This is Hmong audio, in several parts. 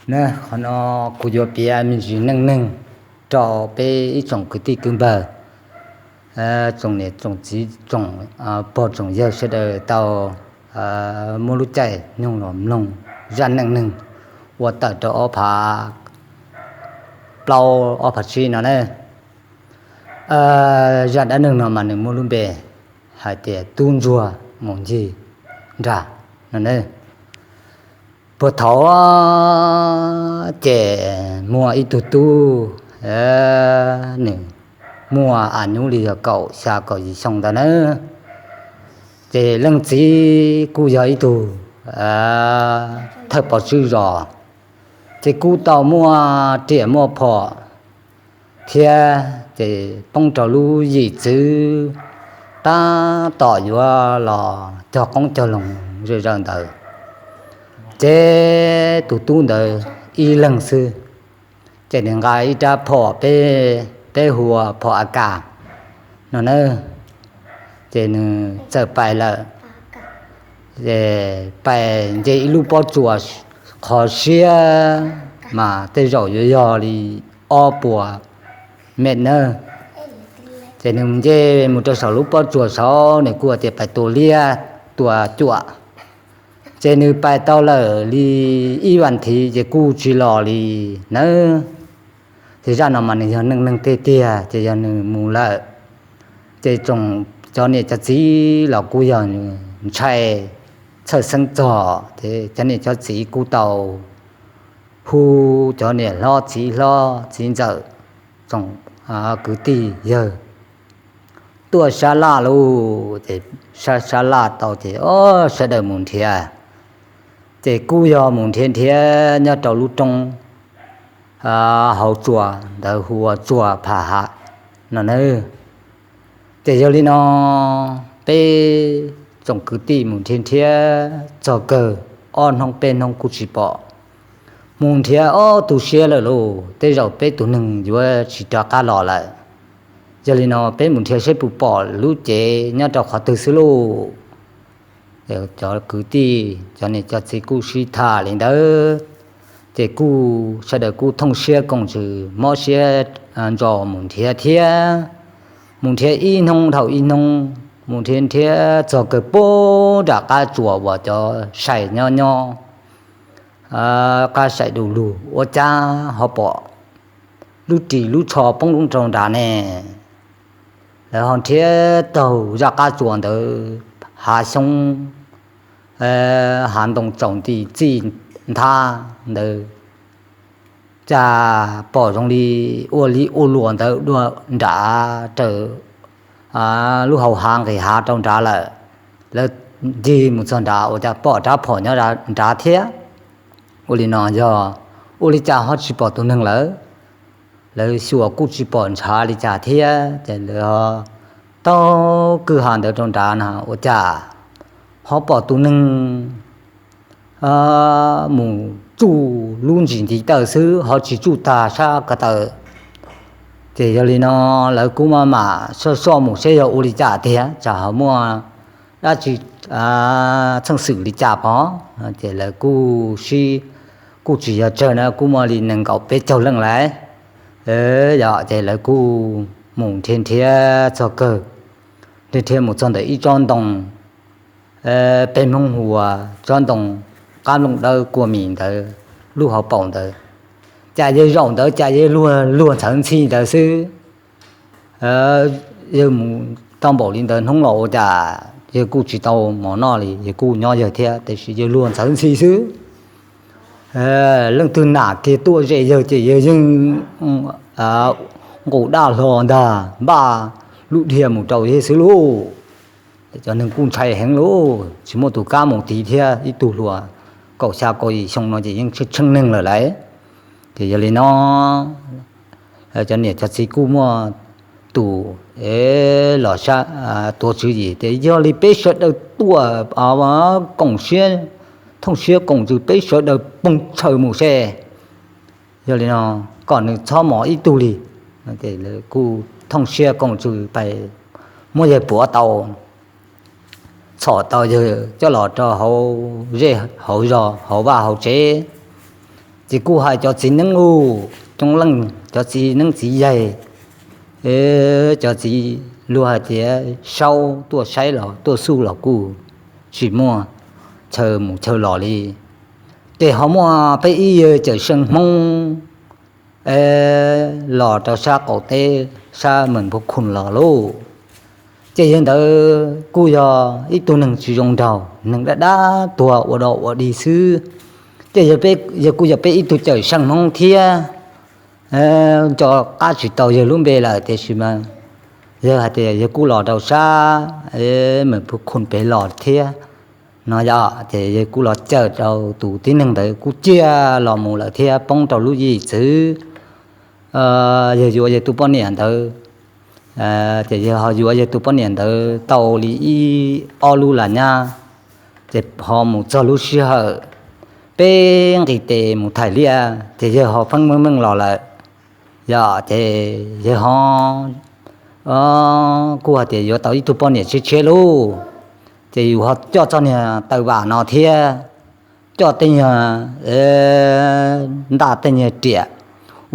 Na, qhov no kuv yuav piav me ntsis neej neeg rau peb ib tsoom kwv tij kwv npawg, tsoom niam tsoom txiv, tsoom pog tsoom yawg sawv daws tau muab lub caij nyoog los mloog zaj neej neeg uas tawm rau ob phav plaub ob phav tsib no na. Zaj dab neeg no mas nws muaj lub npe hais tias tub ntsuag mus ncig nrag no na. Puag thaum ces muaj ib tug tub, nws muaj a nyuj li yog kaum xya kaum yim xyoo ntawd na. Ces leej txiv kuj yog ib tug thawj pov tswj zos, ces kuj tau muaj riam muaj phom thiab, ces poob rau lub yim txwv tab tom yuav los cog qoob cog loo zom zaws ntawd. Ces tus tub ntawd ib leeg xwb, ces nws nqa ib rab phom peb hu ua phom a kas no na, ces nws txawm pais lawm. Ces pais nce ib lub pob tsuas qhov siab mas tej zaum yuav yog li ob puas mev nawb. Ces nws nce mus rau saum lub pob tsuas saud, nws kuj tias pais tua liab tua cuam. Ces nws pais tau lawm li ib vas thiv ces kuj tsis los li nawb. Ces zaj no mas nws yog neej neeg tiag tiag, ces yog nws mus lawm, ces tsoom cov niam cov txiv los kuj yog nws ntshai txhawj xeeb txog, ces cov niam cov txiv kuj tau hu cov niam hlob txiv hlob txiv ntxawm, tsoom kwv tij yawg tuaj sab laj lauj. Ces sab sab laj tau ces ob sawv daws mus nrhiav, ces kuj yog mus nrhiav nrhiav nyob rau lub roob hauv tsuas ntawd hu ua tsuas Pham Ham no na. Ces yog li no peb tsoom kwv tij mus nrhiav nrhiav txog kawg ob hnub peb hnub kuj tsis pom. Mus nrhiav ob tu siab lawm lauj, tej zaum peb tus neeg yuav tsis rov qab los lawm. Yog li no peb mus nrhiav seb puas pom lub cev nyob rau qhov twg xwb lauj. Cov kwv tij cov niam cov txiv kuj sib tham li ntawd, ces kuj sawv daws kuj thooj siab koom ntsws mob siab ntso mus nrhiav thiab. Mus nrhiav ib hnub dhau ib hnub, mus nrhiav nrhiav txog kawg puag nram qab tsuas uas cov sai nyob nyob, qab sai du lug ua cas ho pom lub ris lub tsho poob lub rau nrad ne. Lawv ho nrhiav taug zaj qab tsuas ntawd, hav xyoob hav ntoo tsaus nti txij nthab ntawd, cas pom zoo li ua li ua luam ntawd dua nrad raws lub hau hav nqis hav rau nrad lawm. Lawv ncig mus txog nrad ua cas pom rab phom nyob nrad thiab. Ua li no yog ua li cas ho tsis pom tus neeg lawm? Lawv xyuas kuj tsis pom ntshav li cas thiab, ces lawv taug kwj ha ntawd rau nrad na ua cas ho pom tus neeg mus tsuj lub ntsis ntiv taw xwb ho tsis tsuj tag sab ko taw. Ces yog li no lawv kuj maj mam soj soj mus seb yog ua li cas tiag, tsam ho muaj dab tsi txheej xwm li cas pov. Ces lawv kuj sib, kuj tsis yog tsawg na, kuj muaj li nees nkaum peb caug leej lawm. Ces lawv kuj mus nrhiav nrhiav txog kawg, nrhiav nrhiav mus txog ntawm ib tsob ntoo, peb Hmoob hu ua tsob ntoo qab nplooj dawb kua mis ntawd, lub hauv paus ntawd. Cas yawg zaum ntawd cas yawg luag luag ntxhawv ntxhi ntawd xwb. Yawg mus tau npaum li ntawd hnub los ua cas yawg kuj tsis tau mov noj li, yawg kuj nyob yawg thiab tiam sis yawg luag ntxhawv ntxhi xwb. Leej twg nam kiag tuaj ze yawg ces yawg yeej nqus daj hlo ntag npaj lub dhia mus rau yawg xwb lauj. Cov neeg kuj ntshai heev lauj, tsis muaj tus kab mus tiv thiab, ib tug hluas kaum xya kaum yim xyoo no ces yeej tsheej neeg lawm lauj. Ces yog li no cov niam cov txiv kuj muaj tus los sab tuav tswv yim tias yog li peb sawv daws tuaj koom siab, thooj siab koom ntsws peb sawv daws poog tshaws mus seb. Yog li no kom nws txhob mov ib tug li. Kuj thooj siab koom ntsws pais muab yawg puav tau, txhom tau yawg coj los rau hauv zej hauv zos hauv vaj hauv tsev. Ces kuj hais cov txiv neeb ub, coob leej cov txiv neeb txiv yaig, cov txiv luag hais tias saub tuaj saib los tuaj xuj los kuj tsis muaj chaw mus chaw los li. Ces ho muaj peb ib yawg cawm seej Hmoob los rau sab qaum teb sab Meem Phu Khum los lauj. Ces yawg ntawd kuj yog ib tug neeg tsis zoo nraug, neeg dab dab tuag ua dog ua dig xwb. Ces yawg kuj yog peb ib tug cawm seej Hmoob thiab. Nco qab tsis tau yawg lub npe lawm tiam sis mas yawg hais tias yawg kuj los rau sab Meem Phu Khum pem los thiab no yom. Ces yawg kuj los cawm rau tus tib neeg ntawd kuj ciaj los mus lawm thiab poob rau lub yim txwv. Yawg yuav yawg tus poj niam ntawd, ces yawg ho yuav yawg tus poj niam ntawd tau li ib ob lub las nyab, ces ho mus txog lub sij hawm peb nqis tes mus thaij liaj ces yawg ho feeb meej meej los lawm. Yog ces yawg ho kuj hais tias yuav tau ib tug poj niam tshiab tshiab lauj, ces yus ho coj txog niag taw vam no thiab, coj tej nyuag ntaj tej nyuag riam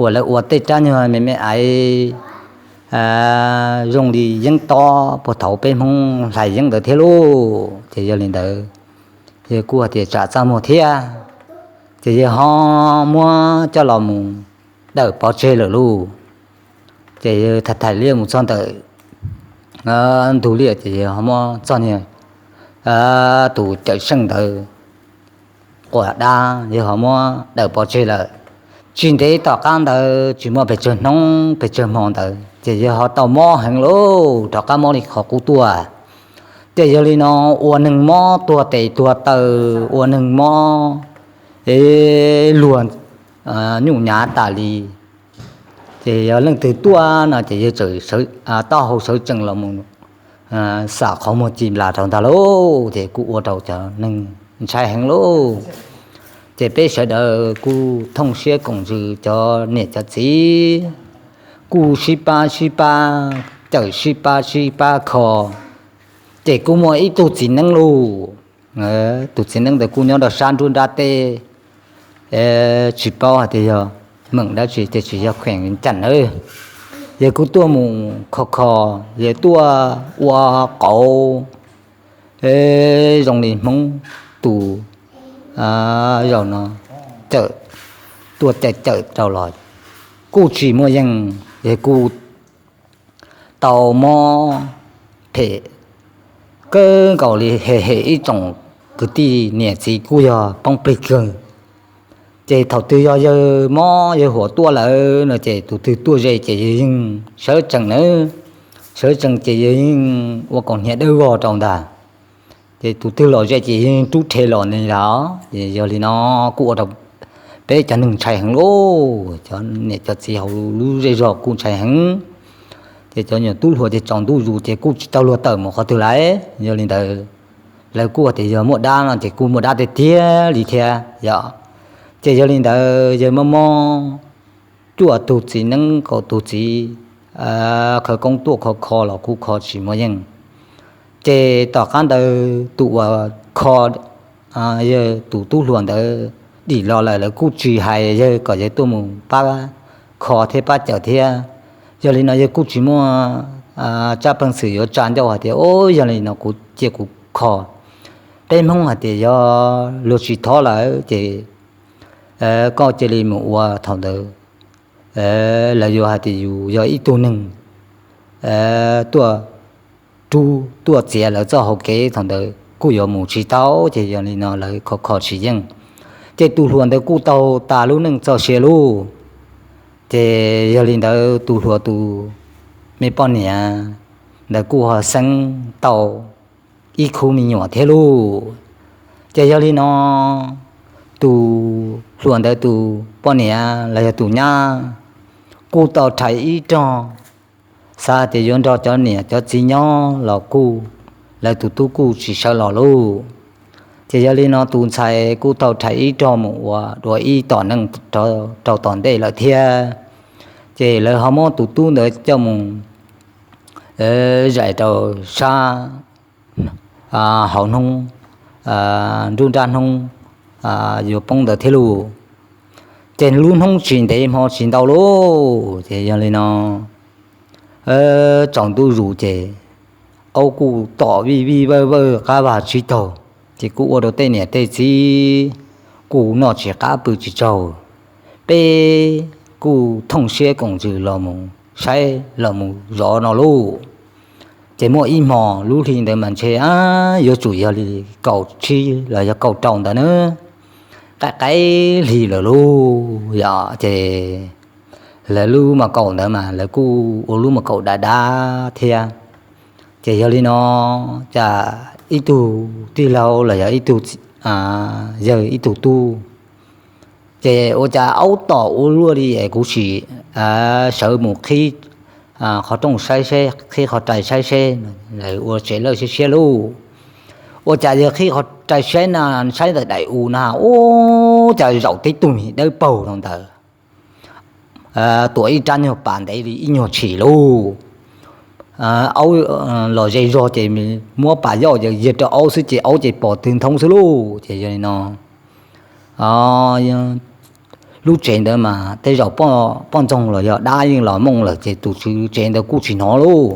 uas lawv ua tej rab nyuag me me aiv zoo li yeeb tob puag thaum peb Hmoob hlais yeeb ntawd thiab lauj. Ces yog li ntawd, yawg kuj hais tias tsam txaj muag thiab, ces yawg ho muab coj los mus dawm pov tseg lawm lauj. Ces yawg thaij thaij liaj mus txog ntawm ntug liaj ces yawg ho muab txog niag tus cawm seej ntawd quas dab, yawg ho muab dawm pov tseg lawm. Tsis ntev tom qab ntawd tsis muaj pes tsawg hnub pes tsawg hmo ntawd ces yawg ho tau mob heev lauj, rov qab mob li qhov qub tuaj. Ces yog li no, ua neeg mob tuag tes tuag taw, ua neeg mob luag nyuj nyav tas li. Ces yog leej twg tuaj no ces yawg taub hau sawv tsees los mus xam qhov muag ci nplas rau ntag lauj. Ces kuj ua rau cov neeg ntshai heev lauj. Ces peb sawv daws kuj thooj siab koom ntsws cov niam cov txiv, kuj sib pab sib pab cawm, sib pab sib pab kho. Ces kuj muaj ib tug txiv neeb lauj. Tus txiv neeb ntawd kuj nyob rau sab nruab nrab teb, tsis paub hais tias yog meem dab tsi tiam sis yog kheem Vias Cas nawb. Yawg kuj tuaj mus kho kho, yawg tuaj ua qauv zoo li Hmoob tus zaum no cawm, tuaj cawm cawm rau los kuj tsis muaj yeej, yawg kuj tau mob phem kawg nkaus li, hem hem ib tsoom kwv tij niam txiv kuj yog poob plig kawg. Ces thaum twg yog yawg mob yawg huam tuaj lawm no ces tus twg tuaj ze ces yawg yeej sawv tsees nawb, sawv tsees ces yawg yeej ua kaus hniav dawb vog rau ntag. Ces tus twg los ze ces yeej rub rhe los li lawm. Yog li no kuj ua rau peb cov neeg ntshai heev lauj, cov niam cov txiv hauv lub zej zog kuj ntshai heev. Ces cov nyuam tub hluas ces tsaus ntuj zus ces kuj tsis tau luag tawm mus qhov twg lawm. Yog li ntawd, lawv kuj tias yog muaj dab no ces kuj muaj dab tiag tiag li thiab yom. Ces yog li ntawd yawg mob mob cuaj tug txiv neeb kaum tug txiv khawv koob tuaj kho kho los kuj kho tsis muaj yeej. Ces tom qab ntawd tus uas kho yawg tus tub hluas ntawd dim los lawm, lawv kuj tsis hais yawg kom yawg tuaj mus pab kho thiab pab cawm thiab. Yog li no yawg kuj tsis muaj tsab peev xwm yuav tsa ncauj hais tias, o, yog li no kuv cia kuv kho. Peb Hmoob hais tias yog luag tsis thov lawm ces koj cia li mus ua thaum ntawd. Lawv yuav hais tias yus yog ib tug neeg tuaj rub tuaj txiav lawv txoj hau kev thaum ntawd kuj yuav mus tsis tau, ces yog li no lawv kho kho tsis yeej. Ces tus hluas ntawd kuj tau tas lub neej txoj sia lauj. Ces yog li ntawd tus hluas tus me poj niam ntawd kuj ho xeeb tau ib khub me nyuam thiab lauj. Ces yog li no tus hluas ntawd tus poj niam los yog tus nyab kuj tau rhais ib rog, xav tias yuav nrog cov niam cov txiv nyob los kuj lawv tus tub kuj tsis sawv los lauj. Ces yog li no tus ntxhais kuj tau rhais ib rog mus ua dua ib tom neej rau tom ntej lawm thiab. Ces lawv ho muab tus tub ntawd coj mus zais rau sab hauv hnub nruab nrab hnub yuav poob ntawd thiab lauj. Ces lub hnub tsis ntev hmo tsis ntau lauj, ces yog li no tsaus ntuj zus ces aub kuj tom vij vij vawj vawj qab vag tsib taug, ces kuj ua rau tej niam tej txiv kuj noj tsis qab pw tsis tsaug. Peb kuj thooj siab koom ntsws los mus saib los mus zov no lauj. Ces muaj ib hmo lub hli ntawd mas ntshe yuav tsum yog li kaum tsib los yog kaum rau ntawd na, qaim qaim hli lawm lauj yom. Ces lawv lub mos kaum ntawd mas lawv kuj ua lub mos kaum dav dav thiab. Ces yog li no, cas ib tug tij laug los yog ib tug yawg ib tug tub, ces ua cas aub tom ua luaj li es kuv sim sawv mus qhib qhov rooj saib seb, qhib qhov rais saib seb. Lawv ua tsev lawj siab siab lauj, ua cas yog qhib qhov rais saib na, saib ntawm daim u na, ua cas zaum tib tug mis dawb paug rau ntawd, tuav ib rab nyuag pas ntev li ib nyuag tshim lauj. Aub los ze zog ces muab pas yoj yawg yiag rau aub xwb ces aub ces pom twg nthoob xwb lauj. Ces yog li no, lub tsev ntawd mas tej zaum poj ntxoog los yog dab yeej los mooj lawm ces tus tswv tsev ntawd kuj tsis hnov lauj.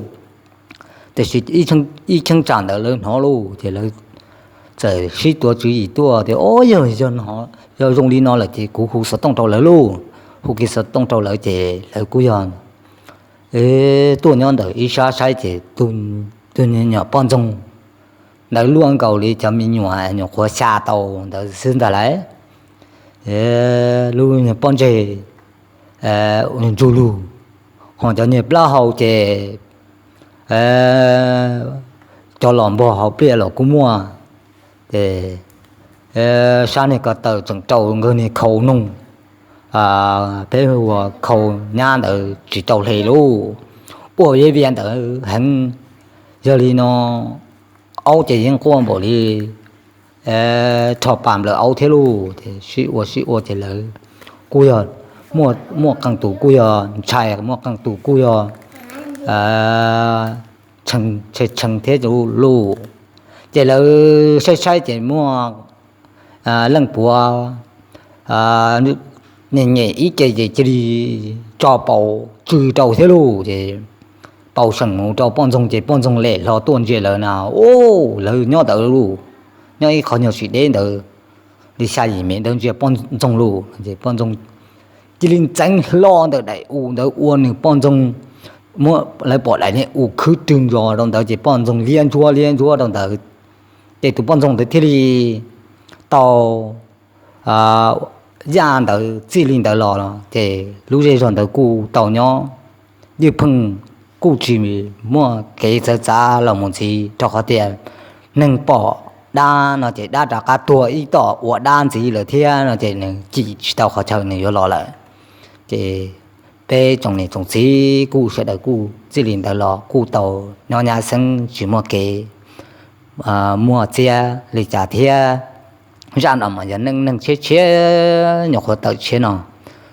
Tiam sis ib cheeb tsam ntawd lawv hnov lauj, ces lawv txawm sib tuav tswv yim tuaj tias, Au, yog, yog zoo li no lawm ces kuv hu xov tooj rau lawv lauj. Hu kiag xov tooj rau lawv ces lawv kuj yog tuaj nyob ntawm ib sab saib ces tus nyuam poj ntxoog ntawd luaj nkaus li cov me nyuam nyuam qhuav xya tau ntawd xwb ntag lauj. Lub nyuag pob ntseg ntsug lug, ho cov niag plaub hau ces cov los npog hauv pliaj los kuj muaj. Ces sab niag ko taw tseem rau nkawd niag khau noog, peb hu ua khau nyab ntawd tsis tau hle lauj, ua viav vias ntawd heev. Yog li no, aub ces yeej quaj npaum li rho pas nplawm aub thiab lauj. Ces sib ua sib ua ces lawv kuj yog muaj qee tus kuj yog ntshai, muaj qee tus kuj yog tshee thiab lauj. Ces lawv saib saib ces muaj leej puav nyem nyem ib ce ces cia li tso paus tsw rau thiab lauj. Ces paus seem mus rau poj ntxoog ces poj ntxoog lem hlo tuaj ntsia lawv na, u, lawv nyob ntawd lauj, nyob ib qho nyuag sim deb ntawd li xya yim mev ntawd ntsia poj ntxoog lauj. Ces poj ntxoog cia li ntxeev hlo ntawm daim u ntawd ua nws poj ntxoog, lawv pom daim niag u khwb rwg ntsos rau ntawd ces poj ntxoog liab ntsuab liab ntsuab rau ntawd. Ces tus poj ntxoog ntawd thiaj li tau yaj ntawd txij li ntawd los, ces lub zej zog ntawd kuj tau nyob ywj pheej, kuj tsis muaj kev txawv txav los mus ntxiv, rau qhov tias neeg pom dab no ces dab rov qab tuag ib tom ua dab ntxiv lawm thiab no ces nws cim tsis tau qhov chaw nws yuav los lawm. Ces peb tsoom niam tsoom txiv kuj sawv daws kuj txij li ntawd los kuj tau nyob nyab xeeb tsis muaj kev muaj txiab li cas thiab. Zaj no mas yog neej neeg tshiab tshiab nyuam qhuav tawm tshiab no,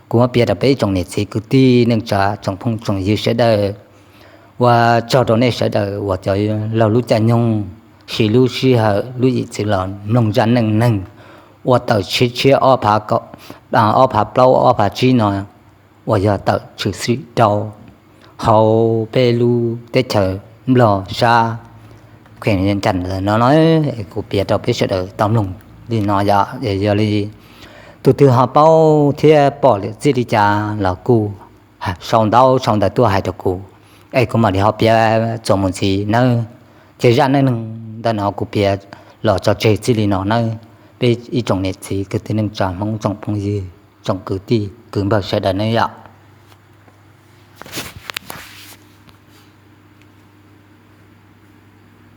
kuv muab piav rau peb tsoom niam txiv kwv tij neej tsa tsoom phooj tsoom ywg sawv daws. Ua tsaug rau nej sawv daws uas cov laug lub caij nyoog, siv lub sij hawm lub yim txwv los mloog zaj neej neeg uas tawm tshiab tshiab ob phav plaub ob phav tsib no, uas yog tawm tshwm sim rau hauv peb lub teb chaws Nplog sab kheem ncas no no. Kuv piav rau peb sawv daws tau mloog li no yog, yog li tus twg ho paub thiab pom lawm txij li cas los kuj sau ntaub sau ntawv tuaj hais rau kuv, es kuv mam li ho piav txuas mus ntxiv nawb. Ces zaj neej neeg ntawm no kuv piav los tso tseg txij li no nawb, peb ib tsoom niam txiv kwv tij neej tsa Hmoob tsoom phooj ywg tsoom kwv tij kwv npawg sawv daws nawb yom.